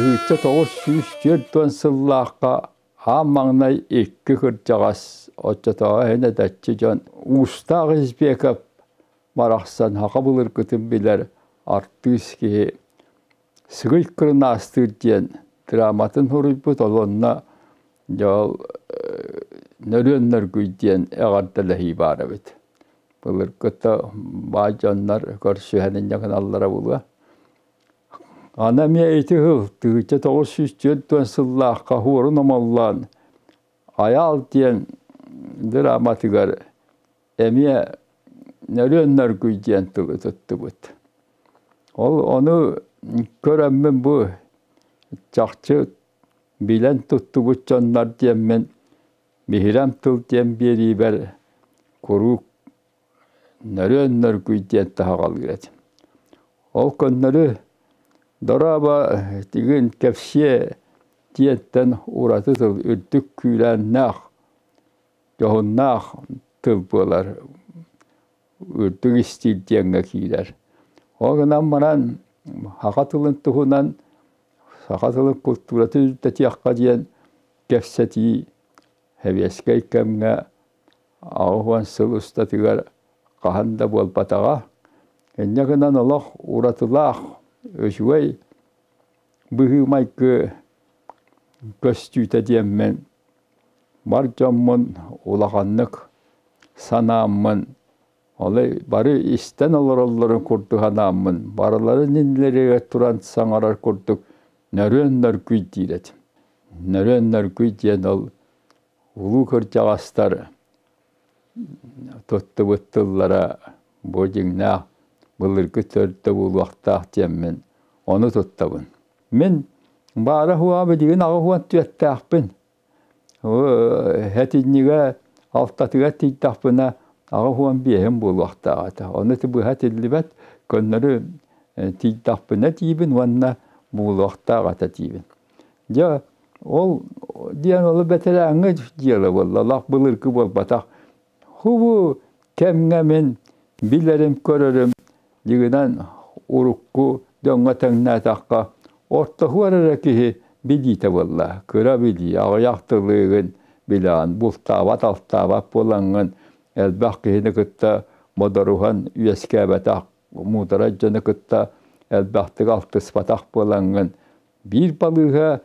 1940 сыллаахха аан маҥнай икки кырдьаҕас, оччотооҕу иһин эдэччи дьон Уустаах Избеков барахсан саха былыргытын билэр артыыс киһи «Сыгый кырынаастыыр» диэн драматын суруйбут, ол онно дьэ ол Нөрүөн Нөргүй диэн эҕэрдэлэһии баар эбит. Былыргыта баай дьоннор көрсүһэн инньэ гыналлара буолуо. Аны эмиэ ити сыл 1940 сыллаахха Хуорун Омоллоон «Айаал» диэн драматыгар эмиэ Нөрүөн Нөргүй диэн тылы туттубут. Ол ону көрөммүн бу чахчы билэн туттубут дьоннор диэммин биһирэм тыл диэн биэриибэр куруук Нөрүөн Нөргүй диэн таһаҕалыыр этим. Ол көннөрү дорообо тигин кэпсиэ диэнтэн ураты тыл үрдүк күүрээннээх дьоһуннаах тыл буолар, үрдүк истиил диэҥҥэ киирэр. Ол гынан баран саха тылын туһунан, саха тылын култууратын үрдэтиэххэ диэн кэпсэтии сэбиэскэй кэмҥэ 80 сыл устатыгар хаһан да буолбатаҕа. Инньэ гынан олох уратылаах, үчүгэй быһыы-майгы көстүүтэ диэммин бар дьоммун улаханнык санааммын, олой бары истэн олороллорун курдук санааммын, барыларын иннилэригэр туран саҥарар курдук нөрүөн нөргүй диир этим. Нөрүөн нөргүй диэн ол улуу кырдьаҕастар туттубут тыллара бу дьиҥнээх былыргы төрдө буолуохтаах диэммин ону туттабын. Мин баара суоҕа билигин 84-тээхпин. Сэтинньигэ алтатыгар тиийдэхпинэ 85-им буолуохтаах этэ. Ону ити быһа этиллибэт, көннөрү тиийдэхпинэ тиийбин уонна буолуохтаах этэ диибин. Дьэ, ол диэн ол бэтэрээҥҥэ дьыала буолла, олох былыргы буолбатах. Хубу кэмҥэ мин билэрим, көрөрүм дьигинэн урукку дьоҥҥо тэҥнээтэххэ, ортоһуор эрэ киһи билиитэ буолла. Кыра билии, аҕыйах тылыгын билэҕин, бултаабат, алтаабат буолаҥҥын, элбэх киһини кытта бодоруһан үөскээбэтэх муударай дьону кытта элбэхтик алтыспатах буолаҥҥын, биир балыыһа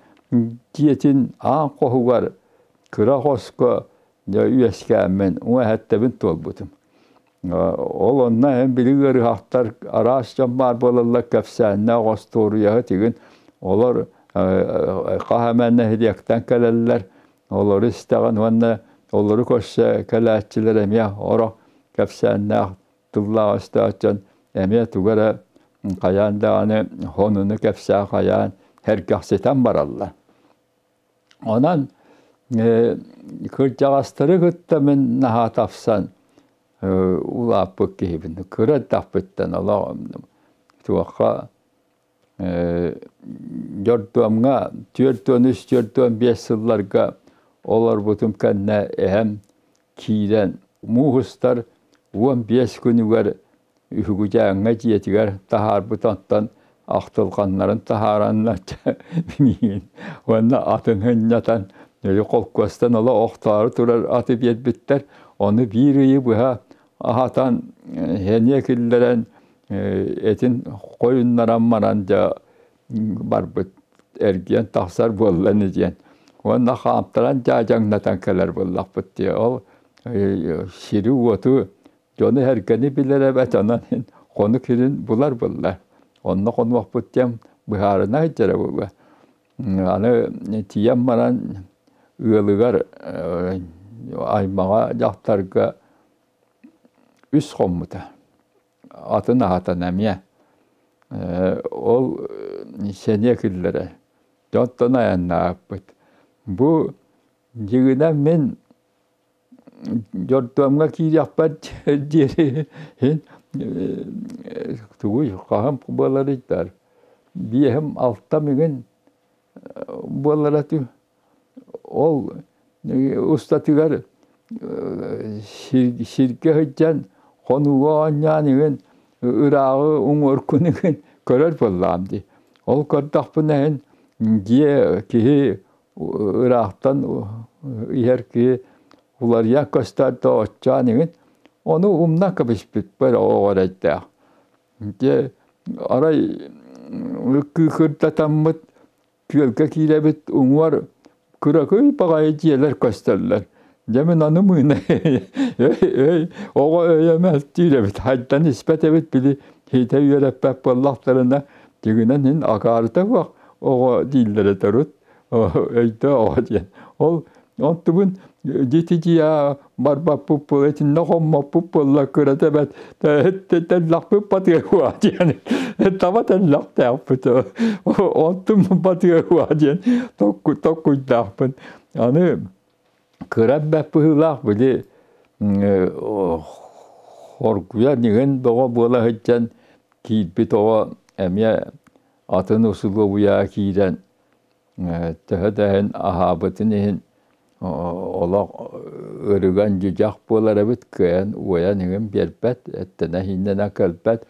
дьиэтин аан хоһугар кыра хоско дьэ үөскээммин уҥа туолбутум. Ол онно эн били ыарыһахтар араас дьон баар буолаллар кэпсээннээх остуоруйаһы тигин олор хаһа эмэ нэһилиэктэн кэлэллэр олору истэҕин уонна олору көрсө кэлээччилэр эмиэ орох кэпсээннээх тыллаах өстөөх дьон эмиэ тугу эрэ хайаан даҕаны сонуну кэпсээ хайаан сэргэхситэн бараллар. Онон кырдьаҕастары кытта мин наһаа тапсан улааппыт киһибин. Кыра эрдэхпиттэн олох туохха Дьордуомҥа 43, 45 сылларга олорбутум кэннэ эһэм киирэн муус устар 15 күнүгэр Үһүгүдьээҥҥэ дьиэтигэр таһаарбыт оттон ахтылҕаннарын таһаараннар миигин уонна атын сынньатан холкуостан олох охтоору турар аты биэрбиттэр ону биир ыйы быһа аһатан сэниэ киллэрэн этин хойуннаран баран дьэ барбыт эргийэн тахсар буолла ини диэн уонна хаамтаран дьаадьаҥнатан кэлэр буоллахпыт дии ол сири-уоту дьону эргэни билэр эбэт онон хонук сирин булар булла онно хонуохпут диэн быһаарына сылдьара буолуо аны тиийэн баран ыалыгар аймаҕа дьахтарга үс хоммута атын аһатан эмиэ ол сэниэ киллэрэ дьонтон айаннаабыппыт бу дьиҥинэн мин Дьордуомҥа киириэхпэр диэри иһин тугуй хаһан буоларый да биэһим алтам игин буолара тү ол устатыгар сиргэ сылдьан хонууга оонньоон игин ырааҕы уҥуоркун игин көрөр буоллаҕым дии. Ол көрдөхпүнэ иһин Дьиэ киһи ыраахтан иһэр киһи уларыйа көстөр да оччоон иҥин. Ону умнан кэбиспиппэр оҕо эрэйдээх. Дьэ арай кыыкырдатаммыт күөлгэ киирэбит уҥуор кыракый баҕайы дьиэлэр көстөллөр. Дьэ мин аны мыына өй оҕо өйө мөлтүүр эбит хайдан испэт эбит били хитэ үөрэппэт буоллахтарына дьиҥинэн иһин акаарыта суох оҕо дииллэрэ төрүт өйдөө оҕо диэн. Ол онтубун дьити дьиэ барбаппыт буола итиннэ хоммоппут буолла кырата эбэт тэллэхпит батыа диэн таба тэллэхтээхпит онтум батыа диэн токкуйдаахпын. Аны кыра бэт быһыылаах били хоргуйан иҥин бөҕө буола сылдьан киирбит оҕо эмиэ атын усулуобуйаҕа киирэн төһө да иһин аһаабытын иһин олох ырыган дьүдьэх буолар эбит кыайан уойан иҥин биэрбэт эттэнэ-ииннэнэ кэлбэт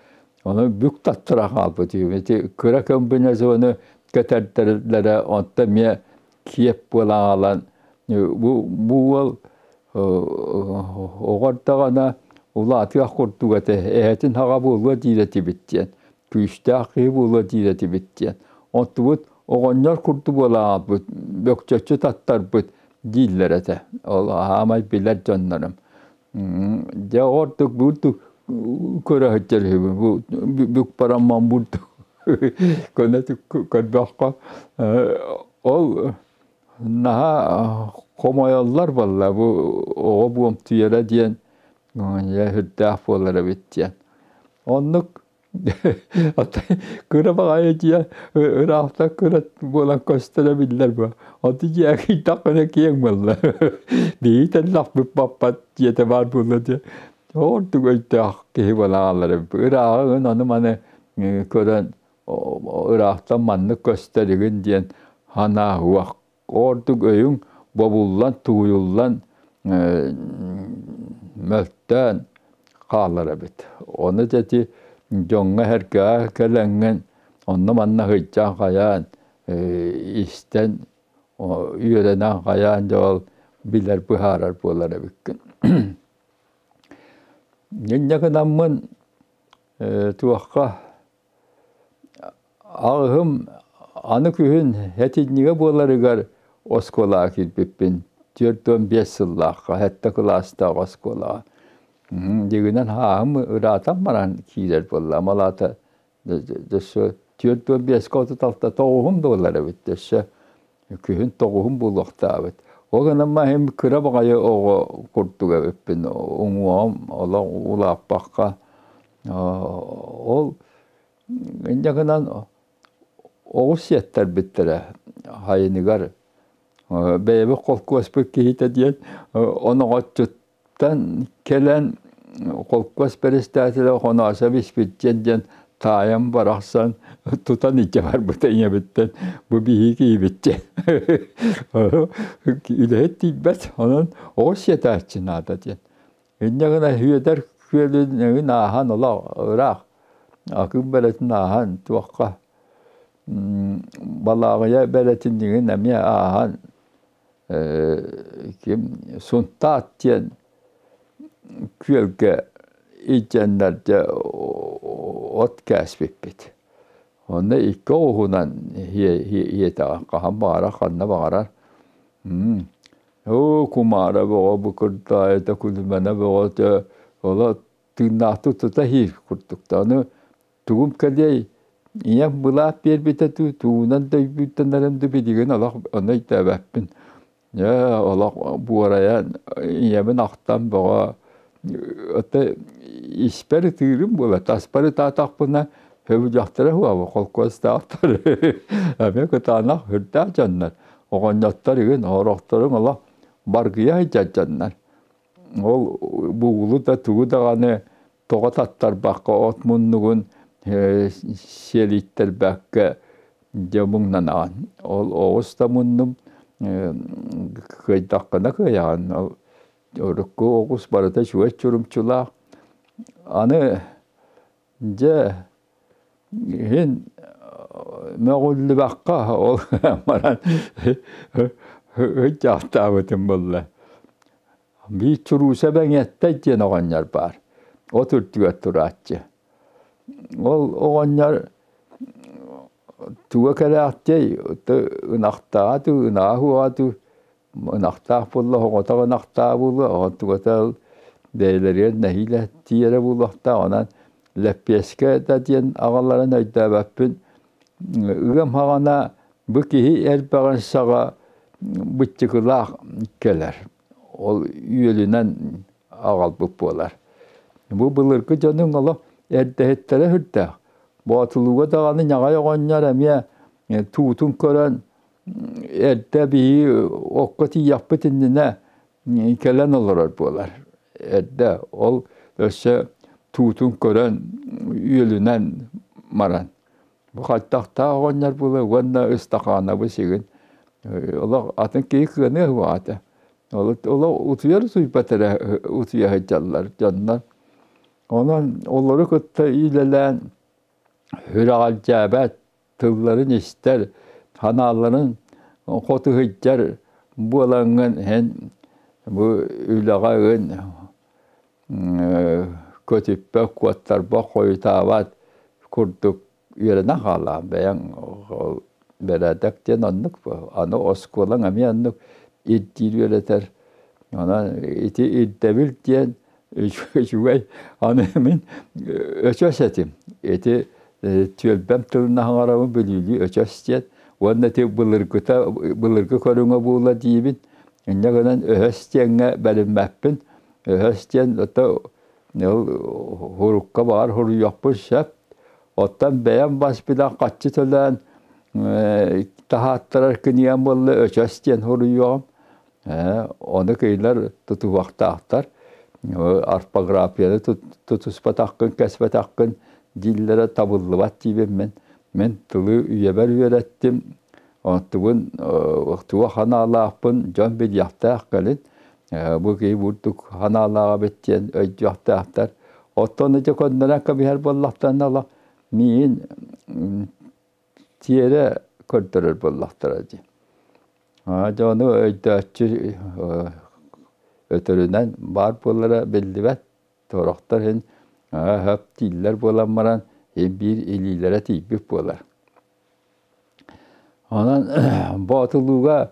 ону бүк таттара хаалбыт ити кыра комбинезону кэтэрдэллэрэ онто эмиэ киэп буолан аҕалан бу уол оҕо эрдэҕинэ улаатыах курдук этэ эһэтин аҕа буолуо диир этибит диэн күүстээх киһи буолуо диир этибит диэн онтубут оҕонньор курдук буолан аҕалбыт бөкчөччү таттарбыт дииллэр этэ ол аһаамай билэр дьоннорум дьэ ордук бурдук көрө сылдьар үһүбүн бу бүк барамман бурдук көнөтүк көрбөххө ол наһаа хомойоллор буолла бу оҕо буомтуйара диэн сүрдээх буолар эбит диэн оннук Кыра баҕайы дьиэ ыраахтан кыра буолан көстөрө биллэр буо. Ону дьиэ кыйдаххына киэҥ буолла. Биһиги тэллэхпит баппат дьиэтэ баар буолла диye. Ордук өйдөөх киһи буолан хаалар эбит. Ырааҕын ону-маны көрөн ыраахтан маннык көстөр игин диэн санаа уох Ордук өйүҥ бобуллан, тууйуллан, мөлтөөн хаалар эбит. Ону дьэ ити дьоҥҥо-сэргэҕэ кэлэҥҥин онно-манна сылдьан хайаан истэн, үөрэнэн хайаан дьэ ол билэр, быһаарар буолар эбиккин. Инньэ гынаммын туохха Аҕыһым аны күһүн сэтинньигэ буоларыгар оскуолаҕа киирбиппин 45 сыллаахха сэттэ кылаастаах оскуолаҕа. Дьиҥинэн ааһым ыраатан баран киирэр буолла. Малаата өссө 45-кэ 36 тоҕуһум буолар эбит өссө күһүн тоҕуһум буолуохтаабыт. Ол гынан иһин кыра баҕайы оҕо курдук эбиппин уҥуоҕум олох улааппакка Ол инньэ гынан оҕус сиэттэрбиттэрэ сайыныгар бэйэбит холкуоспут киһитэ диэн оноҕоччуттан кэлэн холкуос председателэ Хоноосов Испирдиэн диэн таайан барахсан тутан илдьэ барбыта ийэбиттэн бу биһиги киһибит диэн үлэһит тиийбэт онон оҕус сиэтээччи наада диэн Инньэ гына Сүөдэр күөлүн эҥин ааһан олох ыраах Акыым бэрэтин ааһан туохха Балааҕыйа бэрэтин иҥин эмиэ ааһан ким Сунтаат диэн күөлгэ илдьэннэр дьэ от кээспиппит. Онно икки оҕуһунан иэтэҕин хаһан баҕарар ханна баҕарар Оо, кумаара бөҕө бу кырдаайыта күлүмэнэ бөҕөтө оло тыыннаахтык тута иһиир курдук Аны тугум кэлиэй, ийэм былаат биэрбитэ дуу, тугунан да өйбүттэнэрим дуу билигин олох ону өйдөөбөппүн. Ээ, олох буорайан ийэбин ахтан бөҕө ото испэр ытыырым буола, таспар ытаатахпына сөбүлэхтэрэ суоҕа холкуостаахтар эмиэ кытаанах сүрдээх дьоннор. Оҕонньоттор игин орохторуҥ олох баргыйа сылдьар дьоннор. Ол бугулу да тугу даҕаны тоҕо таттарбакка от муннугун сиэлиттэрбэккэ дьэ муҥнанаҕын. Ол оҕус да муннум кыайдаххына кыайаҕын. Ол урукку оҕус барыта үчүгэй чурумчулаах. Аны дьэ иһин Мөҕүллүбэккэ ол баран ыйдьаахтаабытым буолла. Биир чурууса бэҥиэттэй диэн оҕонньор баар. От үрдүгэр турааччы. Ол оҕонньор туга кэлээхтиэй ынахтааҕа дуу, ынаҕа суоҕа дуу, ынахтаах буолла, оҕотох ынахтаах буолуо, оҕотугата бэйэлэригэр нэһиилэ тиийэрэ буолуохтаах. Онон лэппиэскэ да диэн аҕаларын өйдөөбөппүн. Ыам хаҕана бу киһи элбэҕин саҕа быччыкылаах кэлэр. Ол үөлүнэн аҕалбыт буолар. Бу былыргы дьонуҥ олох эрдэһиттэрэ сүрдээх. Боотулууга даҕаны ньаҕай оҕонньор эмиэ туутун көрөн эрдэ биһи окко тиийэхпит иннинэ кэлэн олорор буолар. Эрдэ ол өссө туутун көрөн үөлүнэн баран. Бу хаттахтаах оҕонньор буолар уонна ыстакаанабы сигин олох атын киһи кыаныа суоҕа этэ. Олох утуйар утуйбат эрэ утуйа сылдьаллар дьоннор. Онон олору кытта иилэлээн сүрэҕэлдьээбэт, тылларын истэр, санааларын хоту сылдьар буолаҥҥын эн бу үлэҕэ ын көтүппэт, куоттарбат, хойутаабат курдук үөрэнэн хаалаҕын бэйэҥ ол бэрээдэк диэн оннук аны оскуолаҥ эмиэ оннук ирдиир үөрэтэр онон ити ирдэбил диэн үчүгэй аны мин өчөс этим ити түөлбэм тылын аһаҥарабын бүлүүлүү өчөс диэн уонна ити былыргыта былыргы көрүҥэ буолла диибин инньэ гынан өһөс диэҥҥэ бэриммэппин өһөс диэн ото ол урукка баҕар суруйуохпун сөп. Оттон бэйэм бас билэн хаччы төлөөн таһааттарар кинигэм буолла өчөс диэн суруйуоҕум. Ону кинилэр тутуһуохтаахтар. Орфографияны тутуспатаххын, кэспэтэххин дииллэрэ табыллыбат диибин мин. Мин тылы үйэбэр үөрэттим. Онтубун туох санаалаахпын дьон билиэхтээх кэлин. Бу киһи бурдук санаалаах эбит диэн өйдүөхтээхтэр. Оттон ити көннөрөн кэбиһэр буоллахтарына олох миигин тиэрэ көрдөрөр буоллахтара дии. Дьэ ону өйдөөччү өтөрүнэн баар буолара биллибэт. Сорохтор иһин хөп дииллэр буолан баран биир илиилэрэ тиийбит буолар. Онон Боотулууга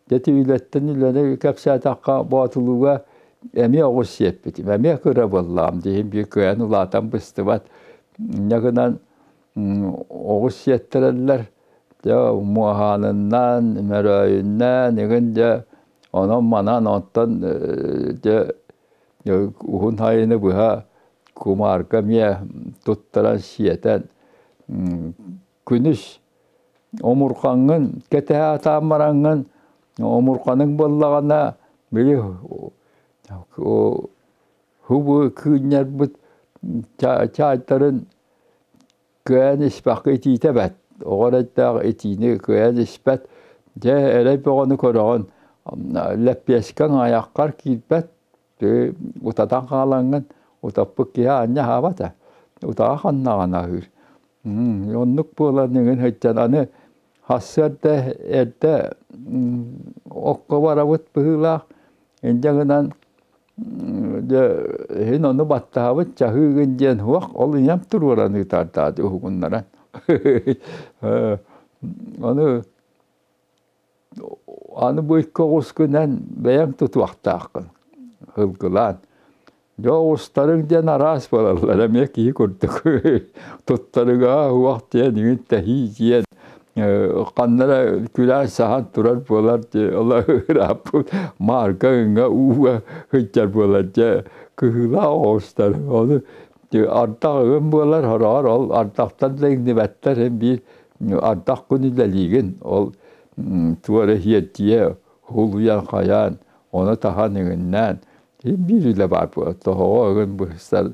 ити үлэттэн үлэни кэпсээтэххэ Боотулууга эмиэ оҕус сиэппитим, эмиэ кыра буоллаҕым дии, биир кыайан улаатан быстыбат. Инньэ гынан оҕус сиэттэрэллэр, дьэ муоһааныннаан, мөрөөйүннээн игин дьэ онон-манан оттон дьэ уһун айаны быһа кумаарга эмиэ туттаран сиэтэн күнүс омурҕаҥҥын кэтэһэ сатаан бараҥҥын омурҕаныҥ буоллаҕына били һубу кыынньарбыт чаайтарын кыайан испэххэ итиитэ бэрт оҕо эрэйдээх итиини кыайан испэт дьэ эрэй бөҕөнү көрөҕүн лэппиэскэҥ айаххар киирбэт утатан хаалаҥҥын утаппыт киһи аанньа аһаабат ээ утаҕа ханнаҕына аһыыр Оннук буолан иҥин сылдьан аны сарсыарда эрдэ окко барабыт быһыылаах инньэ гынан дьэ иһин ону баттаһабыт чаһыыгын диэн суох ол ийэм туруоран ыытаардаат уһугуннаран ону Аны бу икки оҕускунан бэйэҥ тутуохтааххын, ылгылаан. Дьэ оҕустарыҥ диэн араас буолаллар, эмиэ киһи курдук. Туттарыга уох диэн, иҥин тэһии диэн, ханна эрэ күлээн саһан турар буолар дии, ол ырааппыт маарга ыҥа ууга сылдьар буолар дьэ кыһыылаах оҕустар. Ону ардах ыгым буолар, сороҕор ол ардахтан да иҥнибэттэр, син биир ардах күн үлэлиигин, ол туора иһиэрдийэ улуйан хайаан, ону таһан иҥиннээн биир үлэ баар буолар. Тоһоҕо ыгын быһыстар,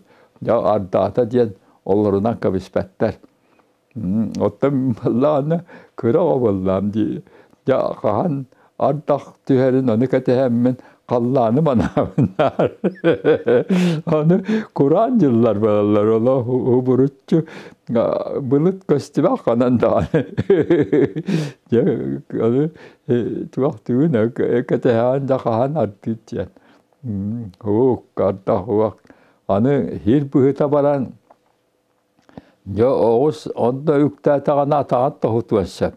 дьэ ардаата диэн олорунан кэбиспэттэр. Оттон баллааны кыра оҕо буоллаам дии. Дьэ хаһан ардах түһэрин ону кэтэһэммин, Халлааны манаабыннар. Аны кураан дьыллар буолаллар, оло убуруччу былыт көстүбэх ханан даҕаны. Дьэ, аны туох түгүн кэтэһээн да хаһан ардыыр диэн. Һуук, ардах уох. Аны хир быһыта баран Дьэ оҕус онно үктээтэҕинэ атаҕын тоһутуон сөп.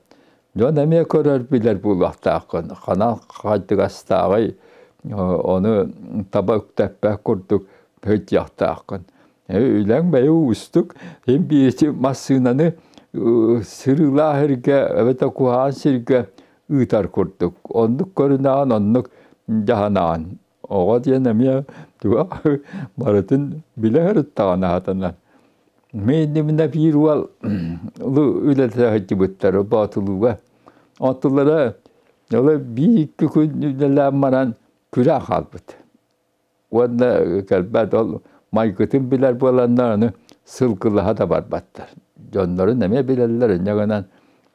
Дьон эмиэ көрөр билэр буолуохтааххын. Ханан хайдыгастааҕый ону таба үктэппэт курдук сылдьыахтааххын. Үлэҥ бэйэ уустук. Син биир массыынаны сырыылаах сиргэ эбэтэр куһаҕан сиргэ ыытар курдук. Оннук көрүнэҕин, оннук дьаһанаҕын. Оҕо диэн эмиэ туга барытын билэ сырыттаҕына сатанар. Мин иннибинэ биир уол үлэлэтэ сылдьыбыттар Боотулууга. Онтулара ол биир-икки күн үлэлээн баран күрээн хаалбыт. Уонна кэлбэт ол майгытын билэр буоланнар аны сылгылаһа да барбаттар. Дьоннорун эмиэ билэллэр инньэ гынан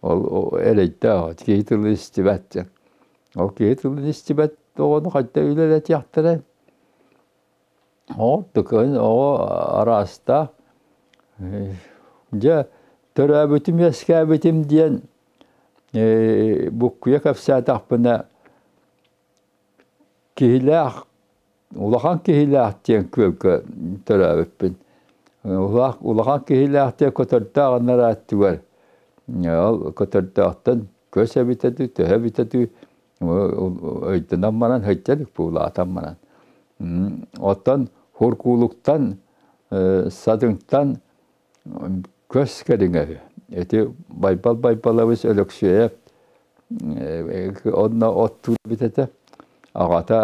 ол эрэйдээх киһи тылы истибэт диэн. Ол киһи тылын истибэт оҕону хайда үлэлэтиэхтэрэй? Оҕо оҕо араастаах. Дьэ, төрөөбүтүм-үөскээбитим диэн буккуйа кэпсээтэхпинэ, киһилээх, улахан киһилээх диэн күөлгэ төрөөбүппүн. Улахан киһилээх диэн көтөрдөөх анараа өттүгэр ол көтөрдөөхтөн көс эбитэ дуу, төһө эбитэ дуу өйдөнөн баран сылдьа илик буулаатан баран. Оттон Хуркуулуктан, Садыҥтан көс кэриҥэ үһү. Ити Байбал Байбалабыс Өлөксүөйэп онно оттуур эбит этэ. Аҕата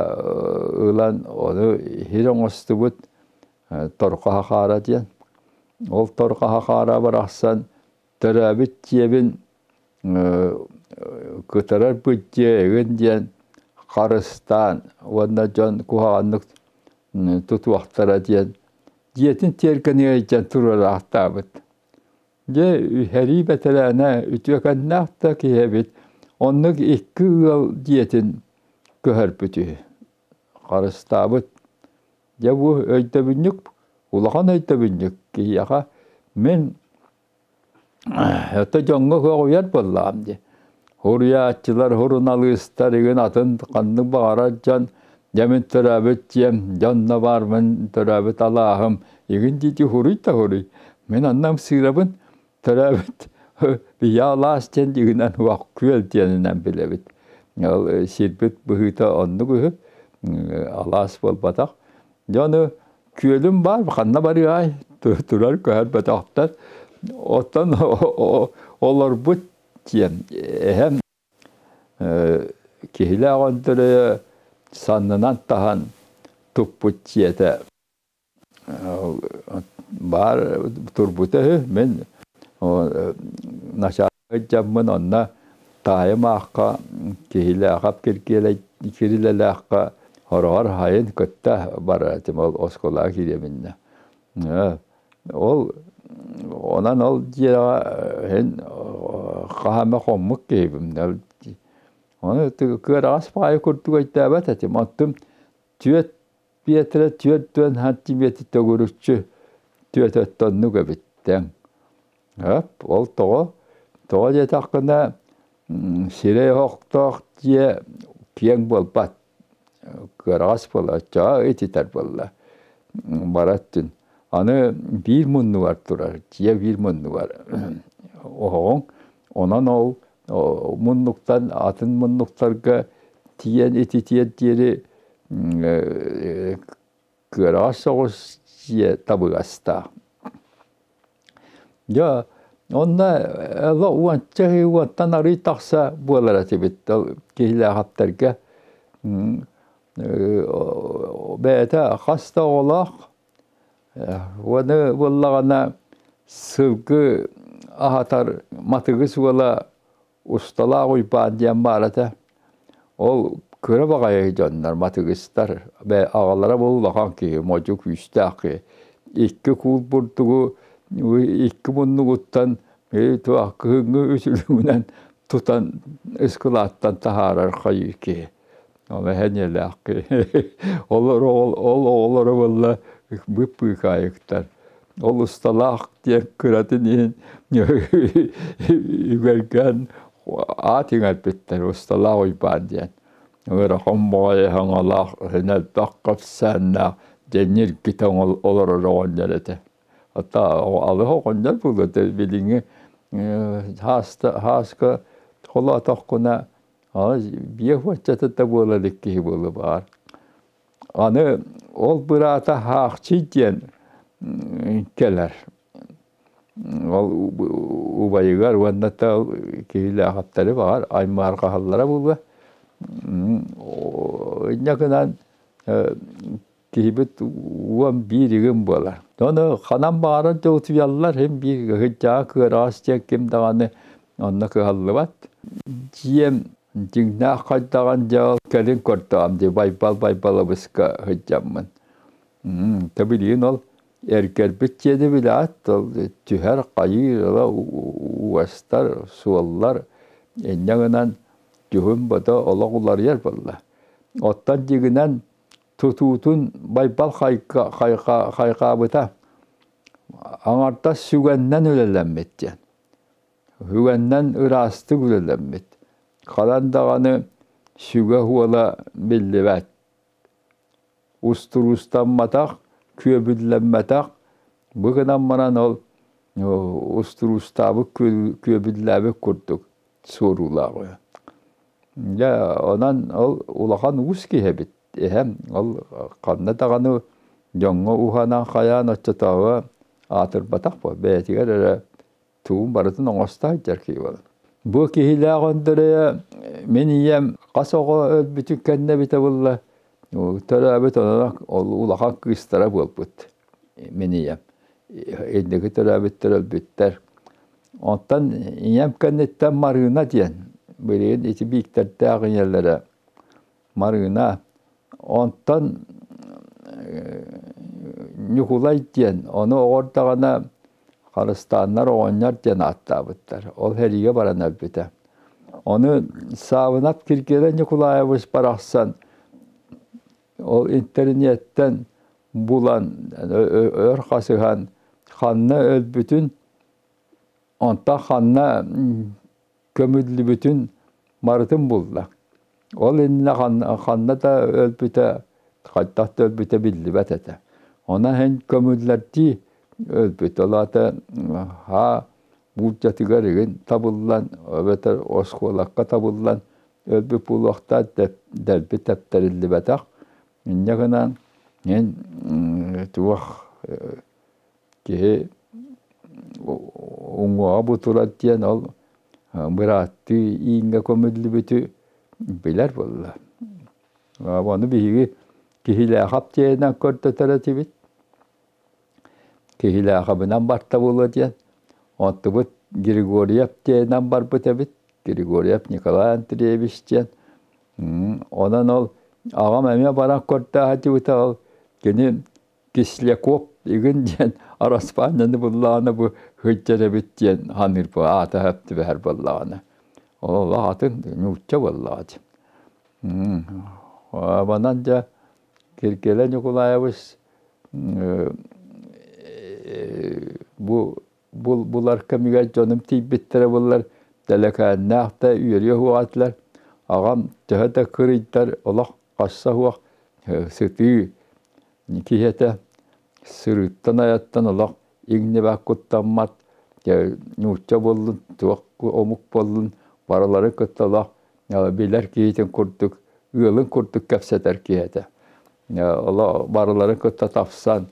ылан ону иһир оҥостубут торҕо хахаара диэн. Ол торҕо хахаара барахсан төрөөбүт дьиэбин кытарар быт дьиэ эҥин диэн харыстаан уонна дьон куһаҕаннык тутуохтара диэн дьиэтин тиэргэнигэр илдьэн туруораахтаабыт. Дьэ сэрии бэтэрээнэ үтүөкэннээх да киһи эбит. Оннук икки ыал дьиэтин көһөрбүт үһү. Харыстаабыт. Дьэ бу өйдөбүнньүк, улахан өйдөбүнньүк киһиэхэ мин Это дьоҥҥо көҕүйэр буоллаҕым дии. Суруйааччылар, суруналыыстар игин атын ханнык баҕарар дьон дьэ мин төрөөбүт дьиэм, дьонно баармын, төрөөбүт алааһым игин дии суруй да суруй. Мин онно ымсыырабын, төрөөбүт ийэ алаас диэн игинэн уох күөл диэнинэн билэбит. Ол сирбит быһыыта оннук үһү, алаас буолбатах. Дьэ ону күөлүм баар, ханна барыай, турар көһөр бөтөхтөр. Оттон олорбут диэн эһэм киһилээх Өндөрөйө саннынан таһан туппут дьиэтэ баар турбута үһү. Мин начальник дьаммын онно таайым аахха Киһилээхэп Киргиэлэй Кирилэлээххэ хороҕор хайын кытта барар этим ол оскуолаҕа киириэминнэ. Ол онон ол дьиэҕэ иһин хаһан эмэ хоммут киһибин. Ону кыараҕас баҕайы курдук өйдөөбөт этим. Оттон түөрт Петра 40 сантиметр төгүрүччү түөрт өттөннүк эбит тэҥ. Өп, ол тоҕо? Тоҕо диэтэххинэ, сирэй оһохтоох дьиэ киэҥ буолбат, кыараҕас буолар, оччоҕо ититэр буолла. Бара өттүн. Аны биир муннугар турар, дьиэ биир муннугар оһоҕуҥ. Онон ол муннуктан атын муннуктарга тиийэн ититиэр диэри кыараҕас соҕус дьиэ табыгастаах. Дьэ, онно эло уонча ый уонтан арый тахса буолар этибит киһилээхэптэргэ. Бэйэтэ хас да оҕолоох. Уону буоллаҕына сылгы аһатар матыгыс уола Усталаах Уйбаан диэн баар этэ. Ол кыра баҕайы дьоннор, матыгыстар, аҕалара бу улахан киһи, модьу күүстээх киһи. Икки куул бурдугу икки муннугуттан туох кыһыҥҥы үтүлүгүнэн тутан ыскылааттан таһаарар хайыы киһи. Ол эһэниэлээх Олор ол оҕолоро буолла быппыыкаайыктар. Ол усталаах диэн кыратын иһин үгэргээн аат иҥэрбиттэр Усталаах Уйбаан диэн. Ыарахан баҕайы саҥалаах, элбэх кэпсээннээх, дьэнньиргитэ олорор оҕонньор этэ. Хата алыс оҕонньор буолуо этэ билиҥҥи һааска холоотоххуна биэс уончата да буола илик киһи буолуо баар. Аны ол быраата Хаахчый диэн кэлэр. Ол убайыгар уонна да киһилээхтэри баҕар аймаарҕаһаллара буолуо. Инньэ гынан киһибит 11 игин буолар. Ону ханан баҕарар да утуйаллар, син биир ыһыддьаҕа кыараҕас диэн ким даҕаны онно кыһаллыбат. Дьиэм дьиҥнээх хайдаҕын дьэ ол кэлин көрдөҕүм дии Байбал Байбалабыска сылдьаммын. Тэ билигин ол эргэрбит дьиэни билээт, ол түһэр хайыыр ыла уостар, суоллар инньэ гынан дьүһүн бодо олох уларыйар буолла. Оттон дьиҥинэн тутуутун Байбал хайҕаабыта аҥардас сүгэннэн үлэлэммит диэн. Сүгэннэн ыраастык үлэлэммит. Ханан даҕаны сүгэ уола биллибэт. Устуруустамматах, күөбүллэммэтэх, бу гынан баран ол устуруустаабыт күөбүллээбит курдук суоруулаах үһү. Дьэ, онон ол улахан уус киһи эбит. Эһэм ол ханна даҕаны дьоҥҥо уһанан хайаан оччотооҕу аатырбатах буо бэйэтигэр эрэ тугун барытын оҥосто сылдьар киһи буолан. Бу киһилээх Өндөрөйө мин ийэм хас оҕо өлбүтүн кэннэ эбитэ буолла төрөөбүт онон ол улахан кыыстара буолбут мин ийэм. Инники төрөөбүттэр өлбүттэр. Онтон ийэм кэнниттэн Марыына диэн билигин ити Бииктэрдээх ийэлэрэ Марыына. Онтон Ньукулай диэн ону оҕордаҕына Харыстааннар оҕонньор диэн ааттаабыттар. Ол сэриигэ баран өлбүтэ. Ону Саабынап Киргиэлэй Ньукулаевич барахсан ол интэриниэттэн булан өр хасыһан ханна өлбүтүн онтон ханна көмүллүбүтүн барытын булла. Ол иннинэ ханна да өлбүтэ, хайдах да өлбүтэ биллибэт этэ. Онон иһин көмүллэрдии өлбүт. Ол аата һаа буулдьатыгар игин табыллан эбэтэр оскуолакка табыллан өлбүт буолуохтаах дэлби тэптэриллибэтэх. Инньэ гынан мин туох киһи уҥуоҕа бутурар диэн ол бырааттыы ииҥҥэ көмүллүбүтү билэр буолла. Ону биһиги Киһилээхэп диэнинэн көрдөтөр этибит. Киһилээхэбинэн барта буолуо диэн. Онтубут Григорьев диэнинэн барбыт эбит. Григорьев Николай Андреевич диэн. Онон ол аҕам эмиэ баран көрдөөх этибит ол кини Кисляков игин диэн араспаанньаны буллаҕына бу сылдьар эбит диэн саныыр бу аата сөп түбэһэр буоллаҕына. Ол аатын нуучча буоллаҕа дии. Манан дьэ Киргиэлэй Ньукулаайабыс бу булар кэмигэр дьонум тиийбиттэрэ буоллар тэлэкээннээх да үөрүө суоҕа этилэр. Аҕам төһө да кырыйдар олох хасса суох сытыы киһи этэ. Сырыыттан-айаттан олох иҥнибэт куттаммат, нуучча буоллун, туох омук буоллун барыларын кытта олох билэр киһитин курдук, ыалын курдук кэпсэтэр киһи этэ. Олох барыларын кытта тапсан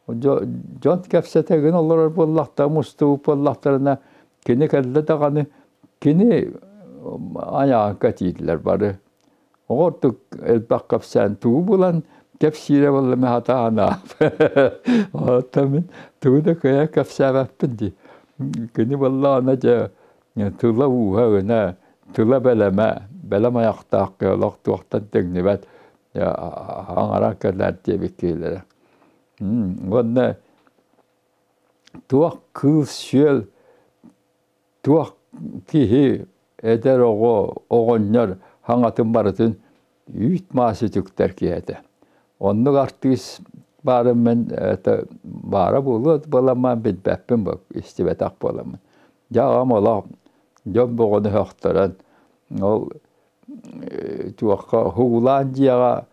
Дьон кэпсэтэ гын олорор буоллахтара, мустубут буоллахтарына, кини кэллэ даҕаны, кини айаҕын кэтииллэр бары. Оҕо ордук элбэх кэпсээн тугу булан кэпсиирэ буолла мин хатаан Оттон мин тугу да кыайан кэпсээбэппин дии. Кини буоллаҕына дьэ тыла ууһа гына, тыла бэлэмэ, бэлэм айахтаах олох туохтан тэҥнибэт аҥаран кэлээр диэбит киһилэрэ. Уонна туох кыыл-сүөл, туох киһи, эдэр оҕо, оҕонньор хаҥатын барытын үүт-маас үтүктэр киһи этэ. Оннук артыыс баарын мин это баара буолуо буоламмын билбэппин бу истибэтэх буоламмын. Дьэ аҕам олох дьон бөҕөнү сөхтөрөн ол туохха уһугулаан дьиэҕэ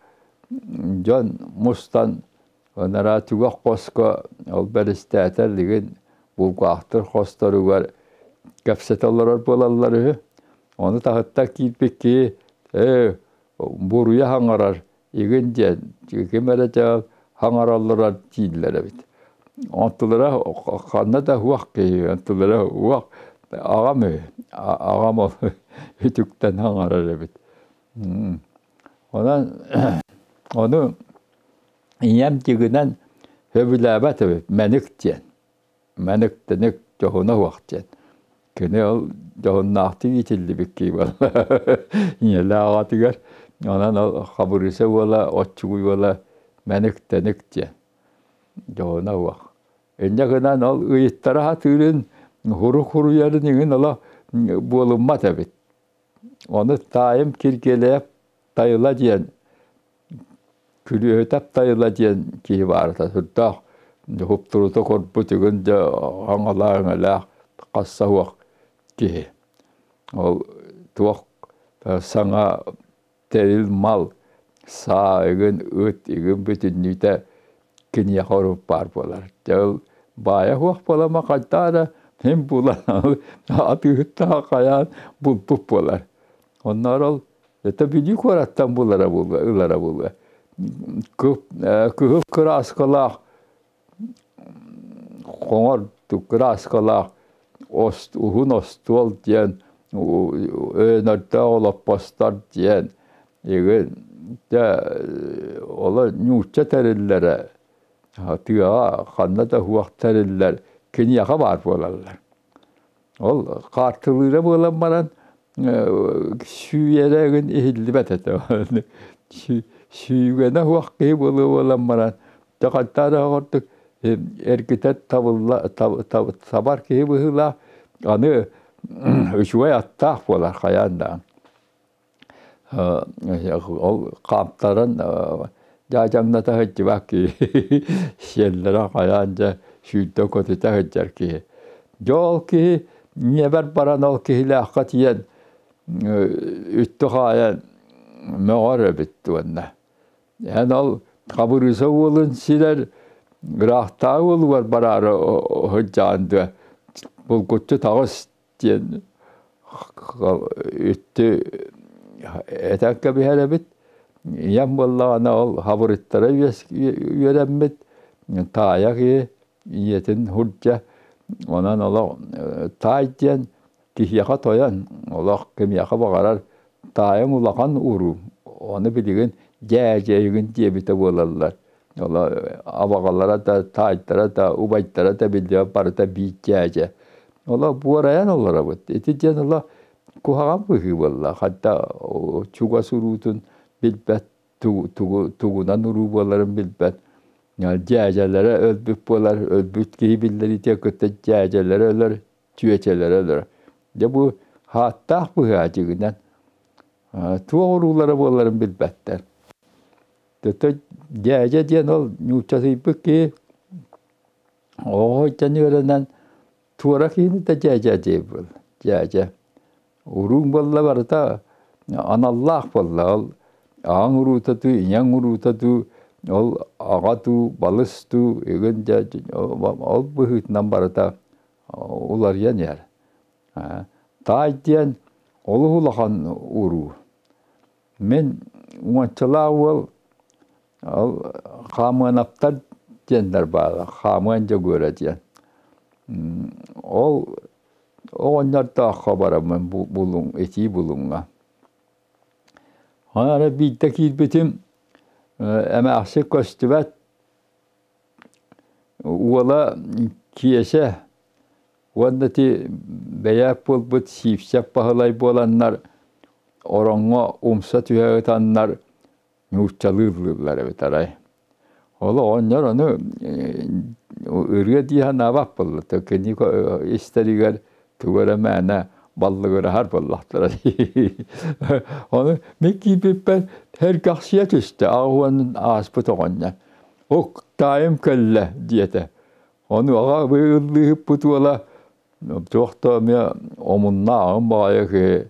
дьон мустан ынараа түгэх хоско ол бэристээтэр игин булгаахтыр хосторугар кэпсэтэ олорор буолаллар үһү. Ону таһыттан киирбит киһи ээ буруйа хаҥарар игин диэн ким эрэ дьэ хаҥараллара дииллэр эбит. Онтулара ханна да уох киһи, онтулара уох аҕам үһү, аҕам ол үтүктэн хаҥарар эбит. Онон ону ийэм дьигинэн сөбүлээбэт эбит мэник диэн. Мэник-тэник дьоһуна суох диэн. Кини ол дьоһуннаахтык иитиллибит киһи буолла. Ийэлээх аҕатыгар. Онон ол Хабырыыса уола, оччугуй уола мэник-тэник диэн. Дьоһуна суох. Инньэ гынан ол ыйыттара сатыырын, хурук хуруйарын иҥин олох буолуммат эбит. Ону таайым Киргиэлэйэп Тайыла диэн Күлүөһүтэп Тайыла диэн киһи баарыта сүрдээх уһуктурута корбут үгүн дьэ аҥалаах-өҥөлөөх хасса суох киһи. Ол туох саҥа тэрил мал саа игин ыт игин бүтүннүүтэ киниэхэ урут баар буолар. Дьэ ол баайа суох буолама хайдах эрэ мин булан атыыһыттаах хайаан булбут буолар. Онноор ол это Бүлүү куораттан булара буолуо, ылара буолуо. Кыһыл кырааскалаах хоҥор кырааскалаах уһун остуол диэн өйөнөрдөөх олоппостор диэн игин дьэ олор нуучча тэриллэрэ тыаҕа ханна да суох тэриллэр киниэхэ баар буолаллар. Ол хаартылыыра буолан баран сүүйэрэ игин иһиллибэт этэ. Сүүгэнэ суох киһи буолуо буолан баран дьэ хантан эрэ оҕордук эргитэр табылла сабар киһи быһыылаах аны үчүгэй аттаах буолар хайаан даҕаны. Ол хаамтаран дьаадьаҥната сылдьыбат киһи сиэллэрэ хайаан дьэ сүүрдэ көтүтэ сылдьар киһи. Дьэ ол киһи ньиэбэр баран ол киһилээххэ тиийэн үттү хаайан мөҕөр эбит уонна. Эн ол Хабырыыса уолун сирэр ыраахтааҕы уолугар бараары сылдьаҕын дуо булгуччу таҕыс диэн үттү этэн кэбиһэр эбит. Ийэм буоллаҕына ол хабырыттара үөрэммит таайа киһи ийэтин сурдьа онон олох таай диэн киһиэхэ тойон олох кимиэхэ баҕарар таайым улахан уруу ону билигин дьээдьэйигин диэбитэ буолаллар Ола абаҕалара да, таайдара да, убайдара да биллибэт барыта биир дьээдьэ. Ола буорайан олоробут. Ити диэн ола куһаҕан быһыы буолла. Ханта чугас уруутун билбэт, тугу, тугунан уруу буоларын билбэт. Дьээдьэлэрэ өлбүт буолар, өлбүт киһи биллэриитигэр кытта дьээдьэлэрэ өлөр, чүөчэлэрэ өлөр. Дьэ бу хааттаах быһыы дьигинэн туох уруулара буоларын билбэттэр. Төтө дьээдьэ диэн ол нууччатыйбыт киһи оҕо сылдьан үөрэнэн туора киһини да дьээдьэ диир буолла. Дьээдьэ. Урууҥ буолла барыта аналлаах буолла. Ол аҕаҥ уруута дуу, ийэҥ уруута дуу, ол аҕа дуу, балыс дуу, игин дьэ ол быһыытынан барыта уларыйан иһэр. Таай диэн олус улахан уруу. Мин уончалаах уол ол Хаамыанаптар диэннэр баара, Хаамыан Дьөгүөрэ диэн. Ол оҕонньордооххо бараммын булуҥ, итии булуҥҥа. Онон эрэ биирдэ киирбитим, эмээхсин көстүбэт, уола Киэсэ уонна ити бэйээк буолбут Сиипсэп Баһылай буоланнар ороҥҥо умса түһэ ытаннар нууччалыы ыллыыллар эбит арай. Ол оҕонньор ону ырыа дии санаабат буолла. Кини истэригэр тугу эрэ мээнэ баллыгыраһар буоллахтара дии. Ону мин киирбиппэр сэргэхсийэ түстэ, 80 ааспыт оҕонньор. Ок, таайым кэллэ диэтэ. Ону аҕа ыллыыһыппыт уола туох да эмиэ омуннааҕым баҕайы киһи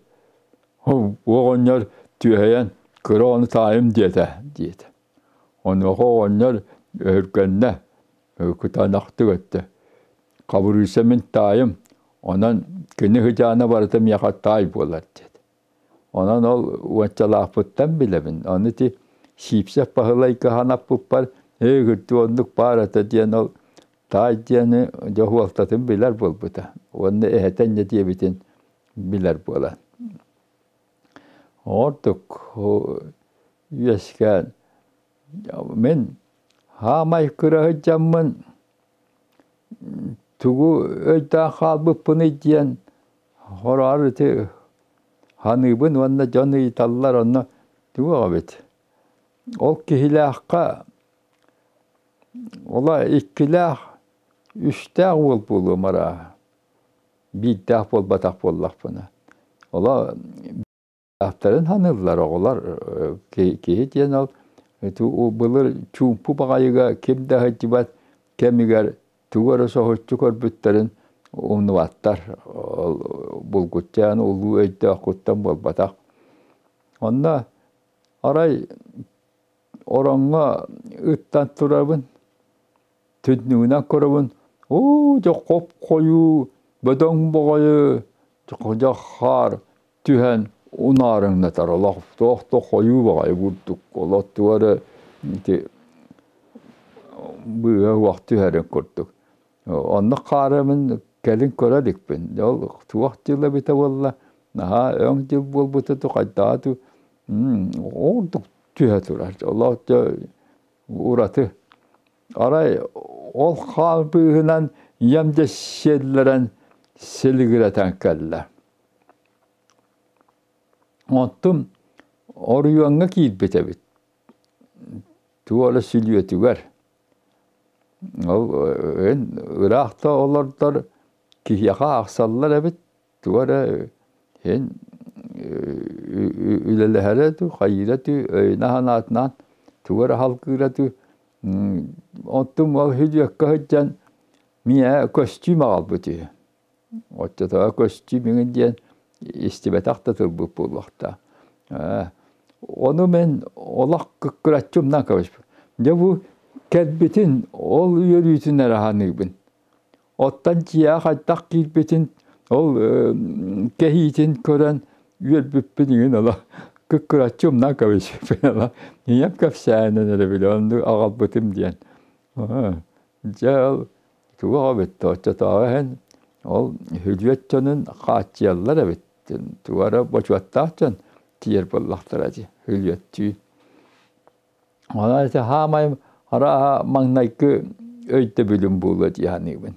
оҕонньор түөһэйэн кыра ону таайым диэтэ диэтэ. Онуоха оҕонньор өһүргэннэ, кытаанахтык эттэ: «Хабырыыса мин таайым, онон кини сыдьаана барыта миэхэ таай буолар» диэтэ. Онон ол уончалаахпыттан билэбин. Ону ити Сиипсэп Баһылайга санаппыппар, «Ээ, кырдьык оннук баар этэ» диэн ол таай диэни дьоһуолтатын билэр буолбута. Уонна эһэтэ инньэ диэбитин билэр буолан. Ордук үөскээн мин хаамай кыра сылдьаммын тугу өйдөөн хаалбыппыный диэн хороҕор ити саныыбын уонна дьон ыйыталлар онно тугу эбит ол киһилээххэ ола иккилээх үстээх уол буолуом арааһа биирдээх буолбатах буоллахпына ола Аттарын ханыыллар оҕолор киһи диэн ол былыр чуумпу баҕайыга ким да сылдьыбат кэмигэр тугу эрэ соһуччу көрбүттэрин умнубаттар. Ол булгуччаан улуу өйдөөххүттэн буолбатах. Онно арай ороҥҥо ыттан турабын, түннүгүнэн көрөбүн, оо дьэ хоп-хойуу, бөдөҥ баҕайы дьэ хаар түһэн унаарыҥнатар олох туох да хойуу баҕайы бурдук олох туга эрэ ити быыһа уох түһэрин курдук. Оннук хаарымын кэлин көрө иликпин. Ол туох дьыл эбитэ буолла, наһаа өҥ дьыл буолбута дуу, хайдаҕа дуу, ордук түһэ турар. Олох дьэ ураты. Арай ол хаал быыһынан ийэм дьэ сиэллэрэн силигирэтэн кэллэ. Оттон оройуоҥҥа киирбит эбит. Туора сүлүөтүгэр. Ол эн ыраах да олордор киһиэхэ аахсаллар эбит. Тугу эрэ эн үлэлэһэрэ дуу, хайыыра дуу, өйүнэ-санаатынан тугу эрэ халгыыра дуу. Оттон ол сүлүөккэ сылдьан миэхэ көстүүм аҕалбыт үһү. Оччотооҕу көстүүм иҥин диэн истибэтэх да тылбыт буолуохтаах. Ону мин олох кыккыраччы умнан кэбиспит. Дьэ бу кэлбитин, ол үөрүүтүн эрэ саныыбын. Оттон дьиэҕэ хайдах киирбитин, ол кэһиитин көрөн үөрбүппүн иҥин олох кыккыраччы умнан кэбиспиппин олох. Ийэм кэпсээнин эрэ билэ оннук аҕалбытым диэн. Дьэ ол туох эбит оччотооҕу иһин ол хүлүөт дьонун хааччыйаллар эбит туга эрэ бочуоттаах дьон тиийэр буоллахтара дии хүлүөттүү онон ити хаамай арааһа маҥнайгы өйдөбүлүм буолуо дии саныыбын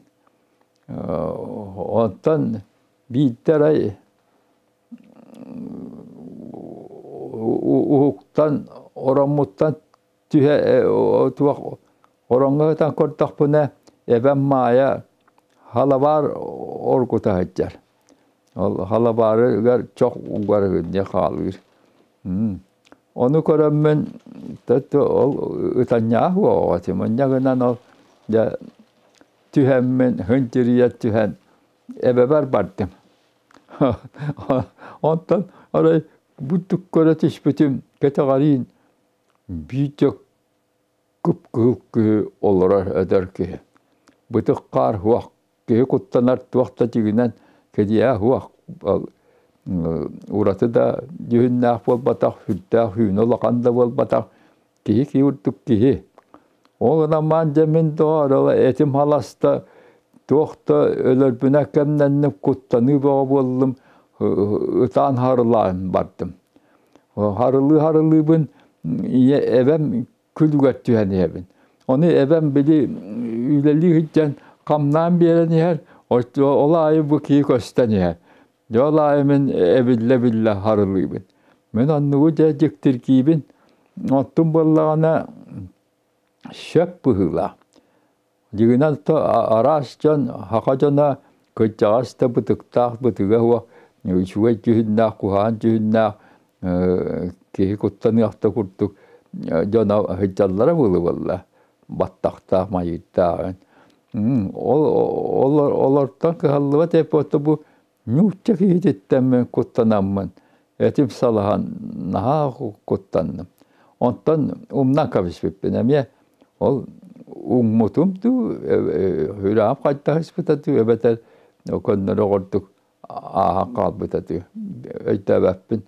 онтон биирдэ арай уһуктан ороммуттан түһэ туох ороҥҥо сытан көрдөхпүнэ эбэм Маайа халабаар оргута сылдьар. Ол халабаарыгар чох угар диye хаалыыр. Ону көрөммүн ол ытанньаах уоҕа манньа гынан ол дьэ түһэммин хынтирийэ түһэн эбэбэр бардым. Онтон арай бурдук көрө түспүтүм кэтэҕэриин Биитэ кып-кыһыл киһи олорор эдэр киһи. Бытык хаар суох, киһи куттанар туох да дьиҥинэн кэдиэһэ суох. Ураты да дьүһүннээх буолбатах, сүрдээх сүүнэ улахан да буолбатах, киһи киһи курдук киһи. Ол гынан дьэ мин доҕоор, этим халаста, туох да өлөрбүнэ кэмнэнним, куттаныы бөҕө буоллум, ытаан харылаан бардым. Харылыы-харылыыбын ийэ эбэм күлүгэр түһэн иһэбин. Ону эбэм били үлэлии сылдьан хамнаан биэрэн иһэр, ол аайы бу киһи көстөн иһэр. Дьэ ол аайы мин эбиллэ-эбиллэ харылыыбын. Мин оннугу дьэ дьиктиргиибин. Оттон буоллаҕына сөп быһыылаах. Дьиҥинэн то араас дьон, саха дьоно кырдьаҕас да бытыктаах бытыга суох. Үчүгэй дьүһүннээх, куһаҕан дьүһүннээх киһи куттаныах да курдук дьоно сылдьаллара буолуо буолла. Баттахтаах, майыырдаах. Ол олортон кыһаллыбат эппиэтэ бу нуучча киһититтэн мин куттанаммын, этим салаһан наһаа куттанным. Онтон умнан кэбиспиппин эмиэ ол уҥмутум дуу, сүрэҕим хайдаһыспыта дуу, эбэтэр көннөрү оҕордук ааһан хаалбыта дуу, өйдөөбөппүн.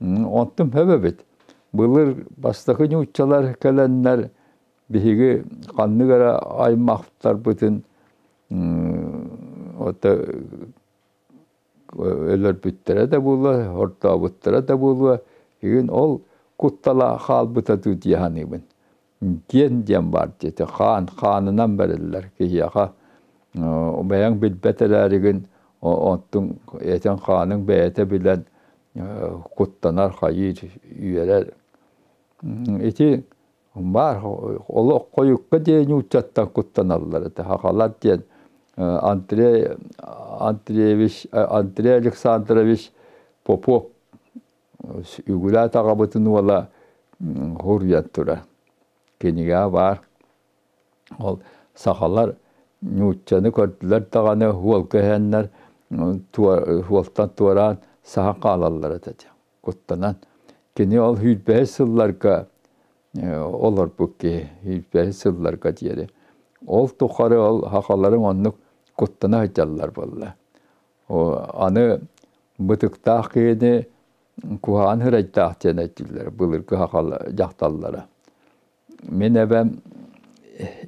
Онтум сөп эбит. Былыр бастакы нууччалар кэлэннэр биһиги ханнык эрэ аймахтарбытын ото өлөрбүттэрэ да буолуо, ортообуттара да буолуо, игин ол куттала хаалбыта дуу дии саныыбын. Диэн диэн баар диэтэ, хаан, хаанынан бэриллэр киһиэхэ бэйэҥ билбэт эрээригин оттуҥ этиҥ хааныҥ бэйэтэ билэн куттанар, хайыыр, үөрэр. Ити баар олох хойукка диэн нууччаттан куттаналлар этэ. Сахалар диэн Андрей Андреевич Андрей Александрович Попов үгүлээт аҕабытын уола хуруйан турар. Кинигэ баар. Ол сахалар нууччаны көрдүлэр даҕаны уолга иһэннэр уолтан туораан саһан хаалаллар этэ куттанан. Кини ол сүүрбэһис сылларга олорбут киһи, сүүрбэһис сылларга диэри. Ол тухары ол сахаларыҥ оннук куттана сылдьаллар буолла. Аны бытыктаах киһини куһаҕан һырайдаах диэн этиллэр былыргы сахалар дьахталлара. Мин эбэм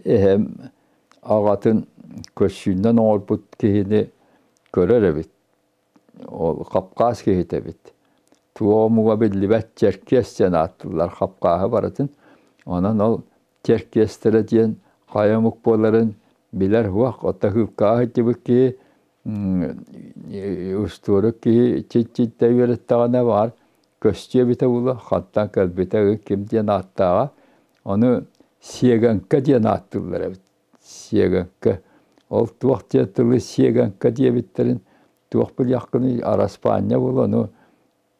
эһэм аҕатын көссүүннэн оҥорбут киһини көрөр эбит. Ол хапкаас киһитэ эбит. Туох омуга биллибэт чэркиэс диэн ааттыыллар хапкааһы барытын. Онон ол чэркиэстэрэ диэн хайа омук буоларын билэр суох. Оттон һыылкаҕа сылдьыбыт киһи устуорук киһи чиччиттэ үөрэттэҕинэ баар көстүө эбитэ буолуо, хантан кэлбитэ ким диэн ааттааҕа. Ону сиэгэҥкэ диэн ааттыыллар эбит. Сиэгэҥкэ. Ол туох диэн тылы сиэгэҥкэ диэбиттэрин туох билиэххиний, араспаанньа буолуо, ону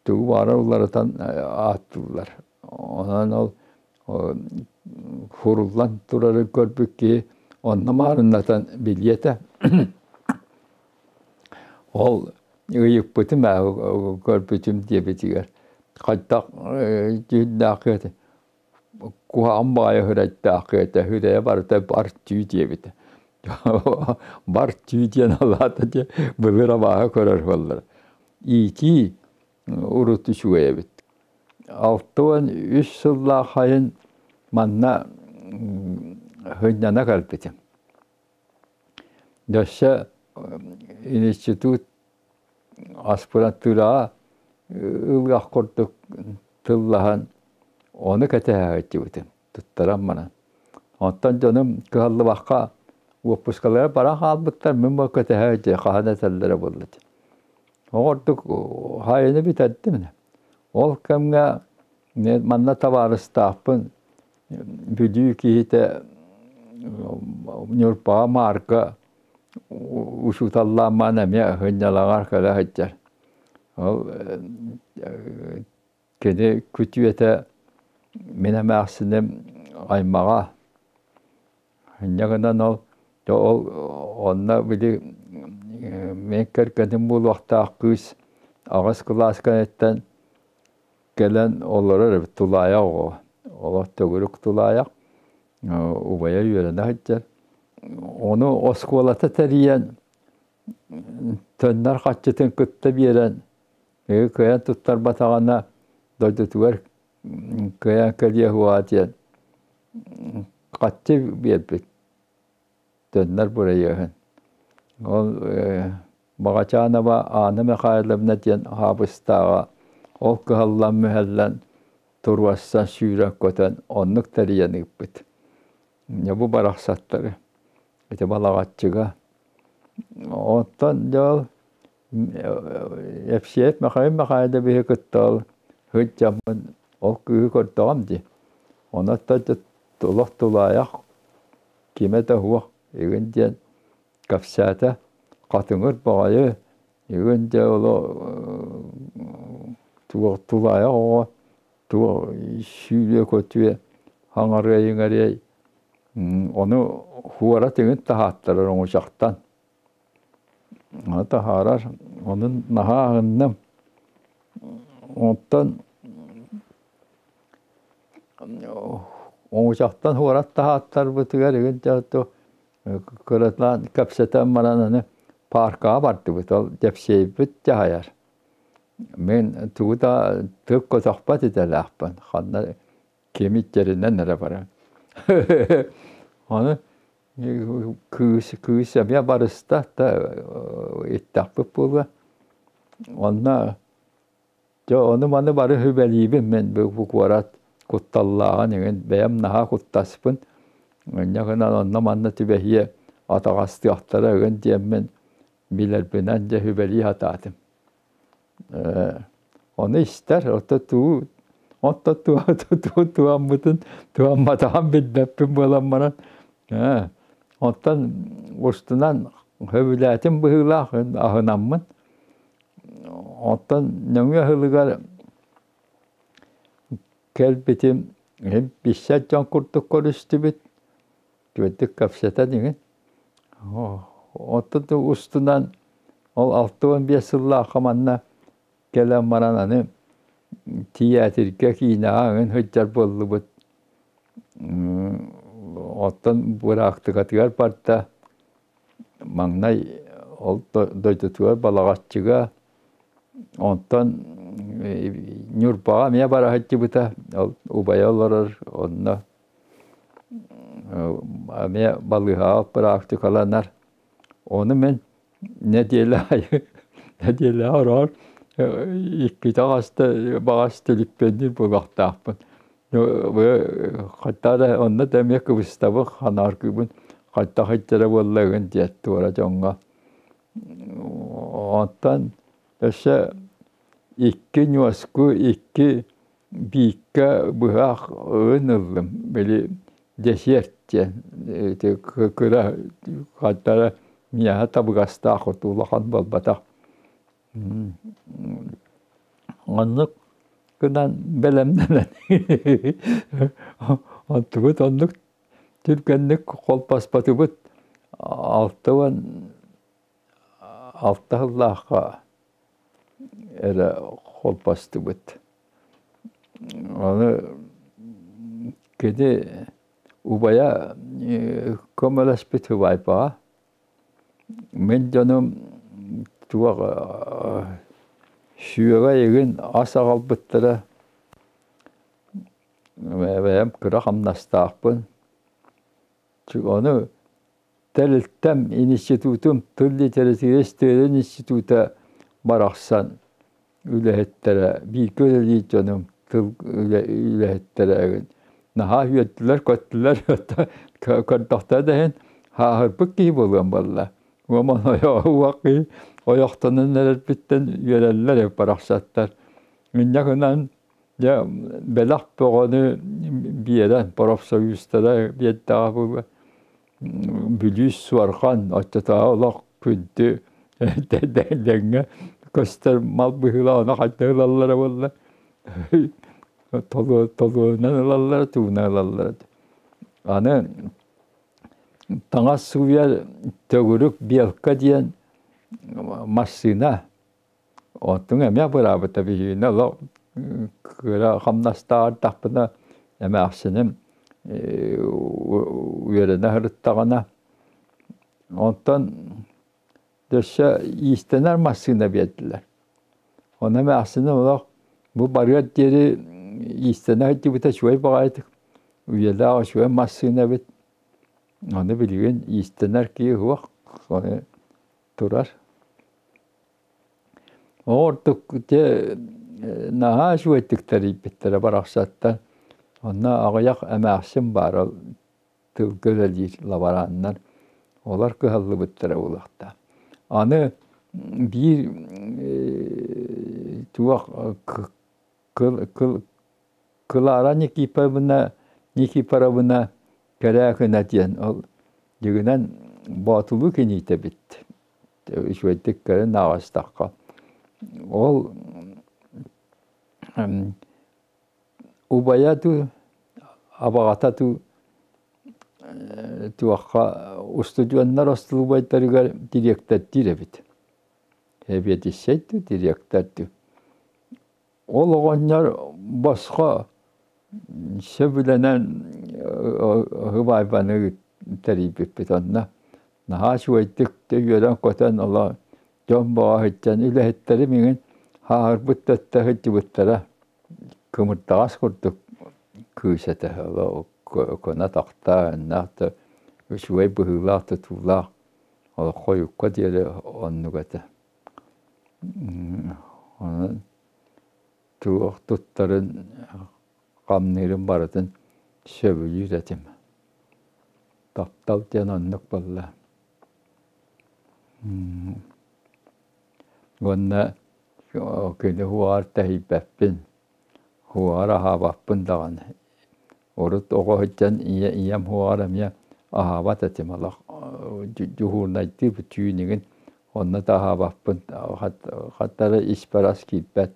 тугу баҕарар уларытан ааттыыллар. Онон ол куруллан турарын көрбүт киһи онно маарыннатан билиэ этэ. Ол ыйыппытым ээ көрбүтүм диэбитигэр хайдах дьүһүннээх этэ куһаҕан баҕайы үрэйдээх этэ үрэйэ барыта бар түү диэбитэ. Бар түү диэн алаата диэ былыр абааһы көрөр буоллар. Иитии урут үчүгэй эбит. 63 сыллаах сайын манна сынньана кэлбитим. Өссө институт аспирантураҕа ылыах курдук тыллаһан ону кэтэһэ сылдьыбытым, туттаран баран. Оттон дьонум кыһаллыбакка уоппускалара баран хаалбыттар, мин бу кэтэһэ сылдьа хаһан этэллэрэ буолла дии. Оҕордук хайаны бүтэрдим. Ол кэмҥэ манна табаарыстаахпын Бүлүү киһитэ Ньурбаҕа Маарга учууталлаан эмиэ сынньалаҥар кэлэ сылдьар. Ол кини күтүөтэ мин эмээхсиним аймаҕа. Инньэ гынан ол ол онно били мин кэргэним буолуохтаах кыыс аҕыс кылаас кэнниттэн кэлэн олорор эбит тулаайах оҕо. Олох төгүрүк тулаайах убайа үөрэнэ сылдьар. Ону оскуолата тэрийэн төннөр хаччытын кытта биэрэн кыайан туттарбатаҕына дойдутугар кыайан кэлиэ суоҕа диэн хаччы биэрбит төннөр бырайыаһын. Ол Баҕачаанова Анна Михайловна диэн аһаабыстааҕа ол кыһаллан-мүһэллэн туруорсан сүүрэн-көтөн оннук тэрийэн ыыппыт. Дьэ бу барахсаттары ити Балаҕаччыга. Оттон дьэ ол Евсеев Михаил Михайловиһы кытта ол сылдьаммын ол кыыһы көрдөҕүм дии. Онон олох тулаайах кимэ да суох игин диэн кэпсээтэ. Хатыҥыр баҕайы Бүгүн дьэ оло туох тулаайах оҕо туох сүүрүө-көтүө, хаҥарыай-иҥэриэй ону хуора тыгын таһааттарар оҥучахтан. Ону таһаарар, ону наһаа аһынным. Онтон оҥучахтан хуорат таһааттарбытыгар игин дьэ кыратаан кэпсэтэн баран аны пааркаҕа бардыбыт, ол Дэпсиэйбит дьаһайар. Мин тугу да тыл көтөхпөт идэлээхпин, ханна кими тэринэн эрэ баран. Ону кыыс кыыс эмиэ барыста да иттэхпит буолуо. Онно Дьэ ону-маны бары сүбэлиибин мин бу куорат кутталлааҕын иҥин бэйэм наһаа куттаспын. Инньэ гынан онно-манна түбэһиэ атаҕастыахтара ыгын диэммин билэрбинэн дьэ сүбэлии сатаатым. Ээ ону истэр ото туу отто туу туһаммытын туһамматаҕын билбэппин буолан баран ээ оттон устунан сөбүлээтим быһыылаах аһынаммын Оттон нөҥүө сылыгар кэлбитим, билсэр дьон курдук көрүстүбүт, үчүгэйдик кэпсэтэн иҥин. Оттон устунан ол 65 сыллаахха манна кэлэн баран аны тиийээтиргэ киинэҕэ ыҥын сылдьар буоллубут. Оттон быраактыкатыгар барда Маҥнай ол дойдутугар Балаҕаччыга, онтон Ньурбаҕа эмиэ бара сылдьыбыта, ол убайа олорор онно эмиэ балыыһаҕа практикаланар. Ону мин нэдиэлэ аайы нэдиэлэ ороон иккитэ хаста баҕас түлүппүөннүүр буолуохтаахпын. Хата эрэ онно да эмиэ кыбыстабын, ханааргыыбын, хайдах илдьэрэ буолла игин диэт туора дьоҥҥо. Онтон өссө икки ньуоску, икки бииккэ быһах ын ыллым. Били десерт диэн ити кыра хата эрэ миэхэ табыгастаах улахан буолбатах. Оннук гынан бэлэмнэнэн онтубут оннук түргэнник холбоспотубут 66 сыллаахха эрэ холбостубут. Ону кини убайа көмөлөспүт убайбаҕа Мин дьонум туох сүөгэй игин ас аҕалбыттара, бэйэм кыра хамнастаахпын. Ону тэрилтэм, институтум, тыл литература история института барахсан үлэһиттэрэ, бииргэ үлэлиир дьонум тыл үлэһиттэрэ эҥин наһаа үөрдүлэр-көттүлэр, көрдөхтөрө да иһин хааһырбыт киһи буолуом буолла. Уоман ойох киһи ойохтонон эрэрбиттэн үөрэллэр барахсаттар. Инньэ гынан дьэ бэлэх бөҕөнү биэрэн профсоюзтара биэрдэҕэ буолуо Бүлүүс суорҕан оччотооҕу олох күндү дэҥҥэ көстөр мал быһыылаах ону хайдах ылаллара буолла толуонан ылаллара тугунан ылаллара аны таҥас сууйар төгүрүк белка диэн массыына Оттон эмиэ быраабыта биһигини олох кыра хамнастаабатахпына эмээхсиним үөрэнэ сырыттаҕына онтон өссө иистэнэр массыына биэрдилэр. Ону эмээхсиним олох бу барыар диэри иистэнэ сылдьыбыта үчүгэй баҕайытык үйэлээх үчүгэй массыына эбит. Аны билигин иистэнэр киһи суох, ону турар. Ордук дьэ наһаа үчүгэйдик тэрийбиттэрэ барахсаттар. Онно аҕыйах эмээхсин баара тылга үлэлиир лабораннар. Олор кыһаллыбыттара буолуохтаах. Аны биир туох кыл кыл Клара Никифоровна Никифоровна Кэрээкинэ диэн ол дьиҥинэн Боотулуу киниитэ эбит. Үчүгэйдик көрөн ааҕыстахха. Ол убайа дуу, абаҕата дуу туохха устудьуоннар остулубайдарыгар дириэктэрдиир эбит. Эбиэдиссэй дуу, дириэктэр дуу. Ол оҕонньор босхо сөбүлэнэн һыбаайбаны тэрийбиппит онно. Наһаа үчүгэйдик үөрэн-көтөн оло дьон бөҕө сылдьан үлэһиттэри миҥин хааһырбыт да өттө сылдьыбыттара. Кымырдаҕас курдук кыыс этэ оло көнө тахта иннээх да үчүгэй быһыылаах тутуулаах хойукка диэри оннук этэ. Онон туох туттарын, хамныырын барытын сөбүлүүр этим. Таптал диэн оннук буолла. Уонна күнү уоҕар тэһийбэппин, уоҕар аһаабаппын даҕаны. Урут оҕо сылдьан ийэ ийэм уоҕар эмиэ аһаабат этим олох дьуһуурунайдыы түүнүгүн онно да аһаабаппын хаттары испэр ас киирбэт.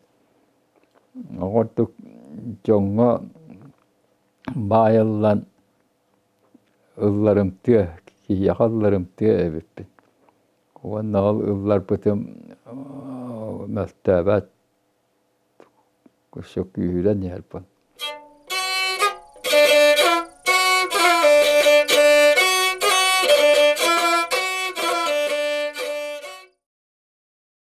Оҕордук дьоҥҥо баайыллан ылларымтыа, киһиэхэ ылларымтыа эбиппин. Уонна ол ылларбытым мөлтөөбөт, өссө күүһүрэн иһэр буолла.